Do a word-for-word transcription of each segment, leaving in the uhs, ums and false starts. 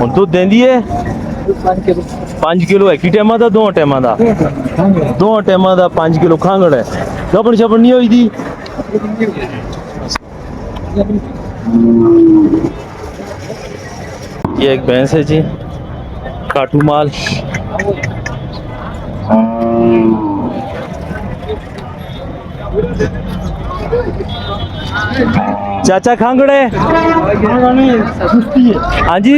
ہن دودھ دیندی ہے؟ پنج کلو۔ ایک ہی ٹائماں دا، دو ٹائماں دا؟ دو ٹائماں دا پنج کلو کھانگڑ ہے۔ گبن شبن نہیں ہوئی دی؟ یہ ایک بھینس ہے جی، کاٹو مال۔ چاچا کھانگڑے؟ ہاں جی،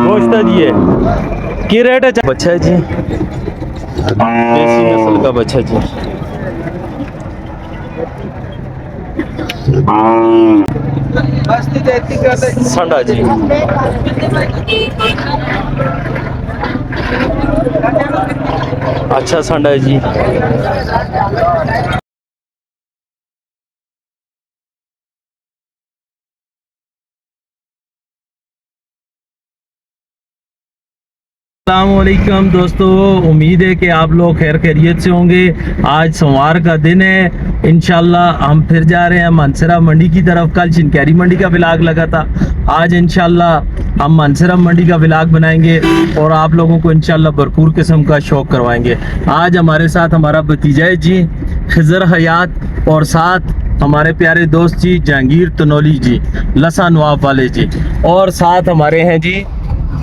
گوشت دی ہے۔ کی ریٹ ہے؟ بچہ ہے جی، دیسی نسل کا بچہ جی۔ سنڈا جی، اچھا سنڈا ہے جی۔ السلام علیکم دوستو، امید ہے کہ آپ لوگ خیر خیریت سے ہوں گے۔ آج سوموار کا دن ہے، انشاءاللہ ہم پھر جا رہے ہیں مانسرا منڈی کی طرف۔ کل شنکیری منڈی کا ولاگ لگا تھا، آج انشاءاللہ ہم مانسرا منڈی کا ولاگ بنائیں گے اور آپ لوگوں کو انشاءاللہ بھرپور قسم کا شوق کروائیں گے۔ آج ہمارے ساتھ ہمارا بھتیجا ہے جی، خضر حیات، اور ساتھ ہمارے پیارے دوست جی جہانگیر تنولی جی، لسا نواب والے جی، اور ساتھ ہمارے ہیں جی۔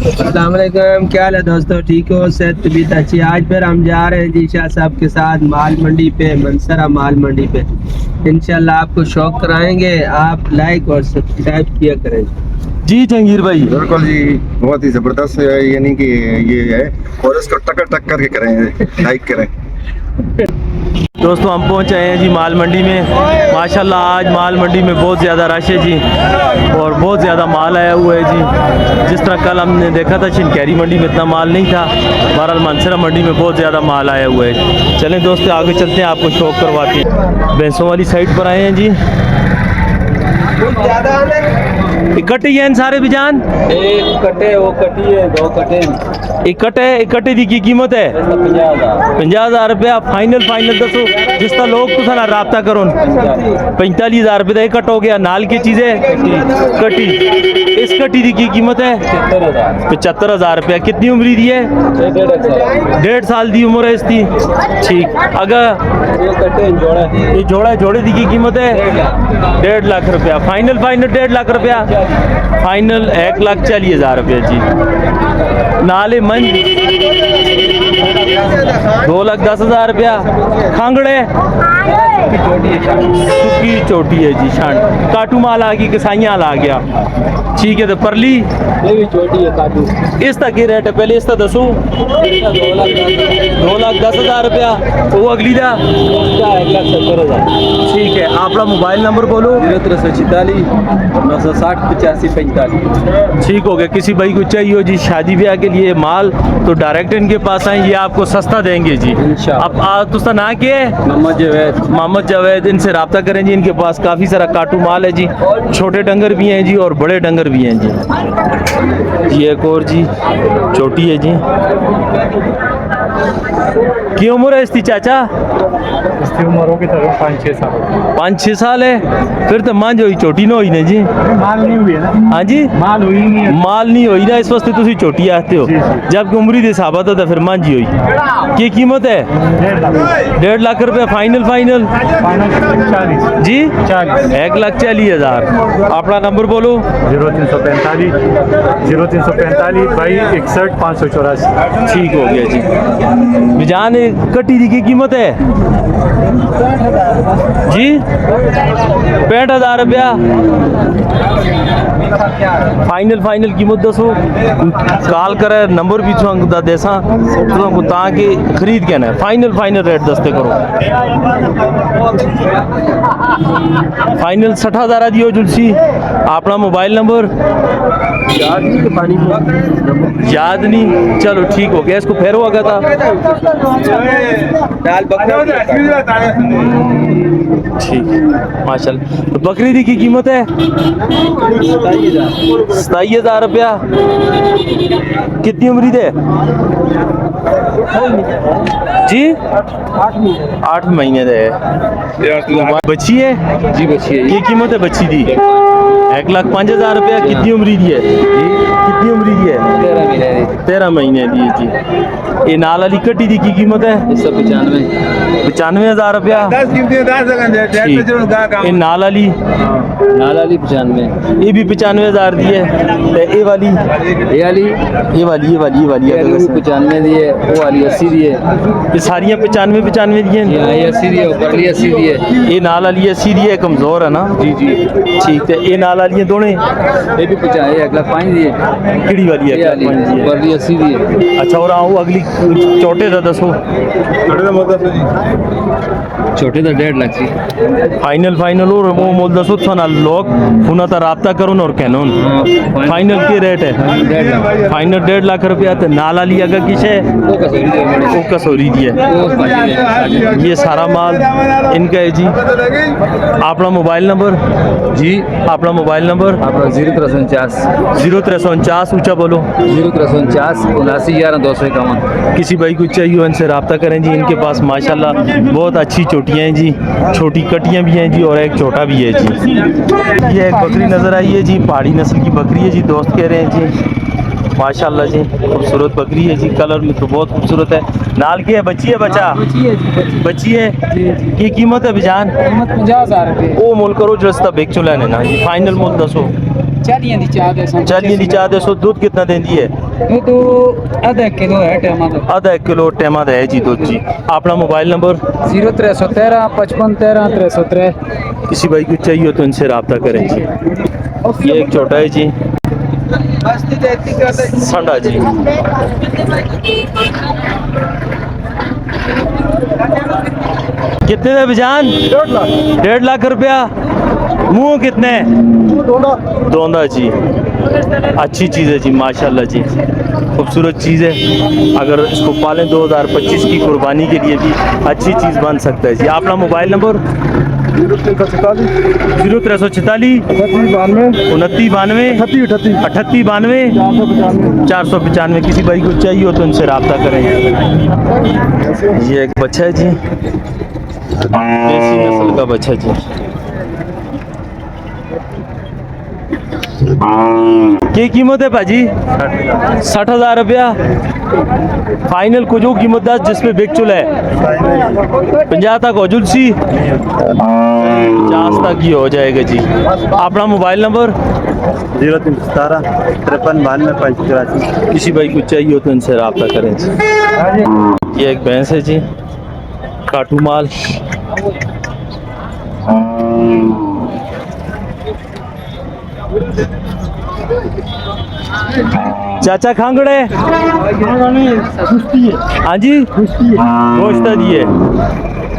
السلام علیکم، کیا حال ہے دوستو؟ ٹھیک ہو؟ صحت طبیعت اچھی؟ آج پھر ہم جا رہے ہیں جی شاہ صاحب کے ساتھ مال منڈی پہ، منسرا مال منڈی پہ۔ انشاءاللہ آپ کو شوق کرائیں گے، آپ لائک اور سبسکرائب کیا کریں۔ جی جہانگیر بھائی۔ بالکل جی، بہت ہی زبردست ہے، یعنی کہ یہ ہے، اور اس کو ٹکر ٹکر کے کریں، لائک کریں۔ دوستو، ہم پہنچ آئے ہیں جی مال منڈی میں۔ ماشاءاللہ، آج مال منڈی میں بہت زیادہ رش ہے جی، اور بہت زیادہ مال آیا ہوا ہے جی۔ جس طرح کل ہم نے دیکھا تھا، شنکیری منڈی میں اتنا مال نہیں تھا، بہرحال مانسرا منڈی میں بہت زیادہ مال آیا ہوا ہے۔ چلیں دوستو، آگے چلتے ہیں، آپ کو شوق کرواتے ہیں۔ بھینسوں والی سائیڈ پر آئے ہیں جی۔ اکٹھے ہی ہیں سارے بھیجان؟ ایک کٹے، وہ کٹی ہے، دو کٹے۔ اکٹھے، اکٹھے دی کی قیمت ہے؟ پنجاہ ہزار۔ پنجاہ ہزار روپیہ فائنل، فائنل دسو، جس طرح لوگ تساں نال رابطہ کرن۔ پنجتالیس ہزار روپے دا ایک کٹ ہو گیا، نال کی چیزیں؟ کٹی۔ اس کٹی دی کی قیمت ہے؟ پچہتر ہزار۔ پچہتر ہزار روپیہ۔ کتنی عمری دی ہے؟ یہ ڈیڑھ سال۔ ڈیڑھ سال دی عمر ہے اس دی۔ ٹھیک۔ اگا؟ یہ کٹے جوڑا ہے۔ یہ جوڑا ہے، جوڑے دی کی قیمت ہے؟ ڈیڑھ لاکھ۔ ڈیڑھ لاکھ روپیہ فائنل، فائنل ڈیڑھ لاکھ روپیہ۔ فائنل ایک لاکھ چالیس ہزار روپیہ جی۔ نال ہی منج دو لاکھ دس ہزار روپیہ۔ کھانگڑے سکی چوٹی ہے جی، چھان کاٹو مال آ گئی، کسائیاں آ گیا۔ ٹھیک ہے، تو پرلی؟ یہ بھی چھوٹی ہے کاٹو۔ اس کا کی ریٹ ہے؟ پہلے اس کا دسو۔ اس کا دو لاکھ دس ہزار۔ دو لاکھ دس ہزار روپیہ۔ تو وہ اگلی دا؟ اس کا ایک لاکھ ستر ہزار۔ ٹھیک ہے، اپنا موبائل نمبر بولو۔ زیرو ترے سو چھتالیس، نو سو ساٹھ، پچاسی پینتالیس۔ ٹھیک ہو گیا، کسی بھائی کو چاہیے ہو جی شادی بیاہ کے لیے مال تو ڈائریکٹ ان کے پاس آئیں، یہ آپ کو سستا دیں گے جی۔ انشاءاللہ۔ اب آ، تسا نام کیا ہے؟ محمد جاوید۔ محمد جاوید، ان سے رابطہ کریں جی، ان کے پاس کافی سارا کاٹو مال ہے جی، چھوٹے ڈنگر بھی ہیں جی اور بڑے ڈنگر بھی ہیں جی۔ یہ ایک اور جی، چھوٹی ہے جی۔ کی عمر ہے اس کی چاچا؟ اس کی عمر ہوگی تقریباً پانچ چھ سال۔ پانچ چھ سال ہے؟ پھر تو مانجھ ہوئی چھوٹی نہ ہوئی نا جی۔ مال نہیں ہوئی ہے نا۔ ہاں جی؟ مال ہوئی نہیں ہے۔ مال نہیں ہوئی نا، اس واسطے تسی چھوٹی آتے ہو۔ جی، جی۔ جبکہ عمری دے حساب تو پھر مانجھی ہوئی۔ کی قیمت ہے؟ ڈیڑھ لاکھ۔ ڈیڑھ لاکھ روپے فائنل، فائنل؟ فائنل چالیس۔ جی؟ چالیس۔ ایک لاکھ چالیس ہزار۔ اپنا نمبر بولو۔ زیرو تین سو پینتالیس، زیرو تین سو پینتالیس بائی اکسٹھ پانچ سو چوراسی۔ ٹھیک ہو گیا جی۔ بجان کٹی دی کی قیمت ہے؟ جی؟ پینٹھ ہزار روپیہ۔ فائنل، فائنل قیمت دسو۔ کال کرے، نمبر بھی تساں کو دا دیساں، تساں کو تاں کہ خرید کے نا۔ فائنل، فائنل ریٹ دستے کرو۔ فائنل سٹھ ہزار دی ہو جلسی۔ اپنا موبائل نمبر؟ یاد نہیں کہ پانی کو۔ یاد نہیں۔ چلو ٹھیک ہو گیا، اس کو پھیرو آگا تھا۔ نال بکرا بھی ہے۔ ٹھیک، ماشاءاللہ۔ تو بکری دی کی قیمت ہے؟ ستائی ہزار۔ ستائی ہزار روپیہ۔ کتنی عمری دے؟ جی؟ آٹھ مہینے دے۔ بچی ہے؟ جی، بچی ہے۔ کی قیمت ہے بچی دی؟ ایک لاکھ پنج ہزار روپیہ۔ کتنی عمری دی ہے؟ کتنی عمری دی ہے؟ تیرہ مہینے دی۔ تیرہ مہینے دی ہے جی۔ یہ نال والی کٹی دی کی قیمت ہے؟ ایک سو پچانوے۔ پچانوے ہزار روپیہ۔ دس قیمتی دس سکند ہے، ڈیڑھ سو ٹھیک۔ چلو گا کام۔ یہ نال والی؟ نال والی پچانوے۔ یہ بھی پچانوے ہزار دی ہے۔ تے یہ والی؟ یہ والی؟ یہ والی، یہ والی، یہ والی یہ اگر والی ویسے۔ پچانوے دی ہے، وہ والی اسی دی ہے۔ یہ ساریاں پچانوے، پچانوے دی ہیں؟ جی ہاں، یہ اسی دی ہے، اوپرلی اسی دی ہے۔ یہ نال والی اسی دی ہے، کمزور ہے نا؟ جی، جی۔ ٹھیک ہے، یہ نال والی ہیں دونوں؟ یہ بھی پچانوے، یہ اگلا پانچ دی ہے۔ کیڑی والی ہے؟ یہ والی، پانچ دی ہے۔ اوپرلی اسی دی ہے۔ اچھا، اور آؤ اگلی چھوٹے دا دسو۔ چھوٹے دا مدد جی۔ چھوٹے دا ڈیڑھ لاکھ سی۔ فائنل، فائنل اور وہ مول دسو تھا نا لوگ، انہاں تا رابطہ کرو اور کہنو۔ ہاں، فائنل۔ فائنل کی ریٹ ہے؟ ڈیڑھ لاکھ۔ فائنل ڈیڑھ لاکھ روپیہ تے نال والی اگا کسے؟ وہ کسوری دی ہے۔ وہ کسوری دی ہے۔ وہ بھائی دی ہے۔ یہ سارا مال ان کا ہے جی۔ اپنا موبائل نمبر؟ جی۔ اپنا موبائل نمبر؟ اپنا زیرو ترے سو انچاس۔ زیرو ترے سو انچاس، اونچا بولو۔ زیرو ترے سو انچاس، اناسی گیارہ دو سو اکاون۔ کسی بھائی کو چاہیے ہو، ان سے رابطہ کریں جی۔ ان کے پاس ماشاءاللہ بہت اچھی چوٹیاں ہیں جی، چھوٹی کٹیاں بھی ہیں جی، اور ایک چھوٹا بھی ہے جی۔ یہ ایک بکری نظر آئی ہے جی، پہاڑی نسل کی بکری ہے جی، دوست کہہ رہے ہیں جی۔ ماشاءاللہ جی، خوبصورت بکری ہے جی، کلر میں تو بہت خوبصورت ہے۔ نال کی ہے، بچی ہے بچہ؟ بچی ہے جی، بچی۔ بچی ہے؟ جی، جی۔ کی قیمت ہے بجان؟ قیمت پنجاہ ہزار روپے۔ او مول کرو جو اس دا بک چلا نے نا جی، فائنل مول دسو۔ چالیاں دی چاہ دے سو۔ چالیاں دی چاہ دے سو، دودھ کتنا دیندی ہے؟ دودھ آدھا کلو ہے ٹائماں دا۔ آدھا کلو ٹائماں دا ہے جی دودھ جی۔ اپنا موبائل نمبر؟ زیرو ترے سو تیرہ پچپن تیرہ ترے سو ترے۔ کسی بھائی کو چاہیے ہو تو ان سے رابطہ کریں جی۔ یہ ایک چھوٹا ہے جی۔ سنڈا جی۔ کتنے دے بجان؟ ڈیڑھ لاکھ۔ ڈیڑھ لاکھ روپیہ۔ منہ کتنے؟ دوندا۔ دوندا جی۔ اچھی چیز ہے جی، ماشاءاللہ جی، خوبصورت چیز ہے۔ اگر اس کو پالیں دو ہزار پچیس کی قربانی کے لیے بھی اچھی چیز بن سکتا ہے جی۔ اپنا موبائل نمبر؟ زیرو ترے سو چتالی۔ زیرو ترے سو چتالی۔ اٹھتی بانوے۔ انتی بانوے۔ اٹھتی اٹھتی۔ اٹھتی بانوے۔ چار سو پچانوے۔ چار سو پچانوے۔ کسی بھائی کو چاہیے ہو تو ان سے رابطہ کریں۔ یہ ایک بچہ ہے جی، دیسی نسل کا بچہ جی۔ کیا قیمت ہے بھاجی؟ سٹھ ہزار روپیہ۔ فائنل کچھ قیمت دس جس پہ بک چلا ہے؟ پنجاہ تک ہو جل سی؟ پچاس تک ہی ہو جائے گا جی۔ اپنا موبائل نمبر؟ زیرو تین سو ستارہ ترپن بانوے پانچ سو چوراسی۔ کسی بھائی کو چاہیے ہو تو ان سے رابطہ کریں جی۔ یہ ایک بھینس ہے جی، کاٹو مال۔ چاچا کھانگڑے؟ ہاں جی، گوشت دی ہے۔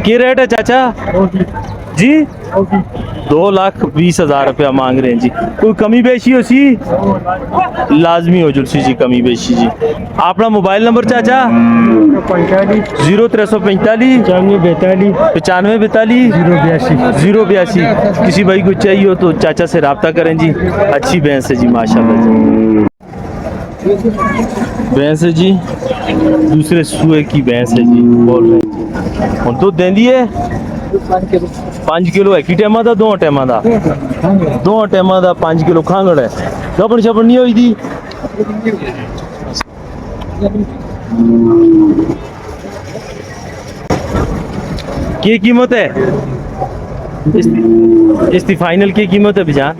کی ریٹ ہے چاچا جی؟ دو لاکھ بیس ہزار روپیہ مانگ رہے ہیں جی۔ کوئی کمی بیشی ہو سی؟ لازمی ہو جلسی جی کمی بیشی جی۔ اپنا موبائل نمبر چاچا؟ پینتالیس۔ زیرو ترے سو پینتالیس۔ پچانوے بیتالیس۔ پچانوے بیتالیس۔ زیرو بیاسی۔ زیرو بیاسی۔ کسی بھائی کو چاہیے ہو تو چاچا سے رابطہ کریں جی۔ اچھی بھینس ہے جی، ماشاءاللہ جی۔ بھینس ہے جی، دوسرے سوئے کی بھینس ہے جی، بول رہے ہیں جی۔ اور دودھ دیندی ہے؟ پانچ کلو۔ ایک ہی ٹائم دا، دو ٹائم دا؟ دو ٹائم دا پانچ کلو کھانگڑ ہے۔ گبڑ شبڑ نہیں ہوئی دی؟ کی قیمت ہے اس دی؟ اس دی فائنل کی قیمت ہے بجان؟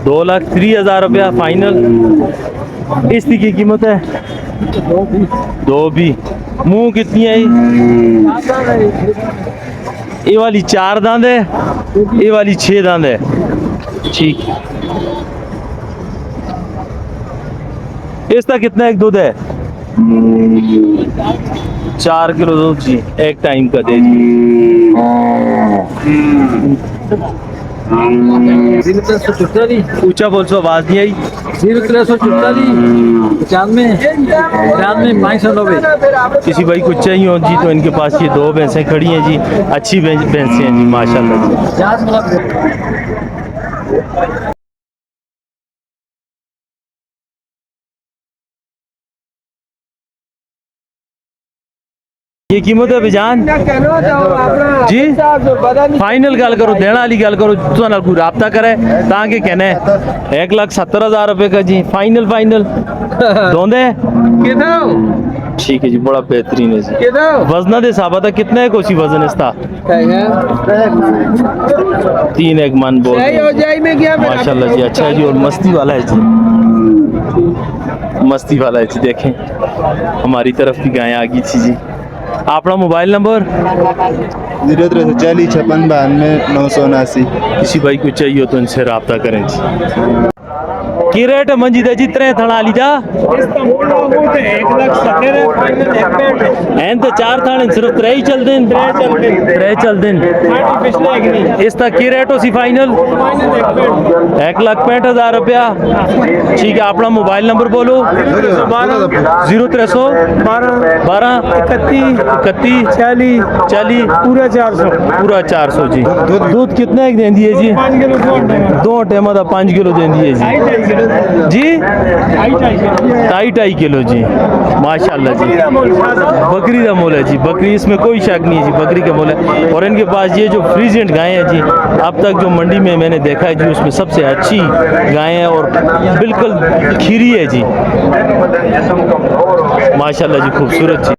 دو لاکھ تری ہزار روپیہ فائنل۔ اس دی کی قیمت ہے؟ دو بھی۔ منہ کتنی ہے؟ یہ والی چار داند ہے، یہ والی چھ داند ہے۔ ٹھیک۔ اس دا کتنا ایک دودھ ہے؟ چار کلو دودھ جی، ایک ٹائم کا دے جی۔ زیرو ترے سو چوتالیس۔ اونچا بول سو، آواز نہیں آئی۔ زیرو ترے سو چوتالیس، پچانوے، پچانوے، پانچ سو نوے۔ کسی بھائی کو چاہیے ہو جی تو ان کے پاس یہ دو بھینسیں کھڑی ہیں جی، اچھی بھینس-، بھینسیں ہیں جی، ماشاءاللہ جی۔ قیمت ہے بھجان؟ جی؟ فائنل گل کرو، دینا والی گل کرو، تساں نال کوئی رابطہ کرے تاں کہ کہنے؟ ایک لاکھ ستر ہزار روپے کا جی، فائنل، فائنل۔ دوندے؟ ٹھیک ہے جی، بڑا بہترین ہے جی۔ وزنہ دے حساب دا کتنا ہے، کوئی وزن اس کا؟ تین ایک من بول رہے ہیں۔ ماشاءاللہ جی، اچھا ہے جی۔ اور مستی والا ہے جی، مستی والا ہے جی۔ دیکھیں، ہماری طرف بھی گائیں آ گئی تھی جی۔ اپنا موبائل نمبر؟ زیرو ترے سو چالیس چھپن بانوے نو سو اناسی۔ کسی بھائی کو چاہیے ہو تو ان سے رابطہ کریں جی۔ کی ریٹ ہے منجی دا جی؟ ترے تھڑا لی دا؟ اس کا مول ہو تو ایک لاکھ ستر ہے، فائنل ایک پینٹ ہے۔ این تو چار تھانے صرف ترے ہی چل دین۔ ترے چل دین۔ ترے چل دین۔ پچھلے ایک نہیں۔ اس کا کی ریٹ ہو سی فائنل؟ فائنل ایک پینٹ۔ ایک لاکھ پینٹ ہزار روپیہ۔ ٹھیک ہے، اپنا موبائل نمبر بولو۔ بارہ۔ زیرو ترے سو۔ بارہ۔ بارہ۔ اکتی۔ اکتی۔ چالی۔ چالی۔ پورا چار سو۔ پورا چار سو جی۔ دودھ کتنا ایک دیندی ہے جی؟ پانچ کلو دو ٹائم۔ دو ٹائم دا پانچ کلو دیندی ہے جی۔ ڈھائی ڈھائی کلو۔ جی؟ ڈھائی ڈھائی کلو۔ ڈھائی ڈھائی کلو جی۔ ماشاءاللہ جی۔ بکری دا مول ہے جی، بکری، اس میں کوئی شک نہیں ہے جی، بکری کا مول ہے۔ اور ان کے پاس یہ جو فریزینٹ گائیں ہیں جی، اب تک جو منڈی میں میں نے دیکھا ہے جی، اس میں سب سے اچھی گائیں ہے اور بالکل کھیری ہے جی۔ ماشاءاللہ جی، خوبصورت جی۔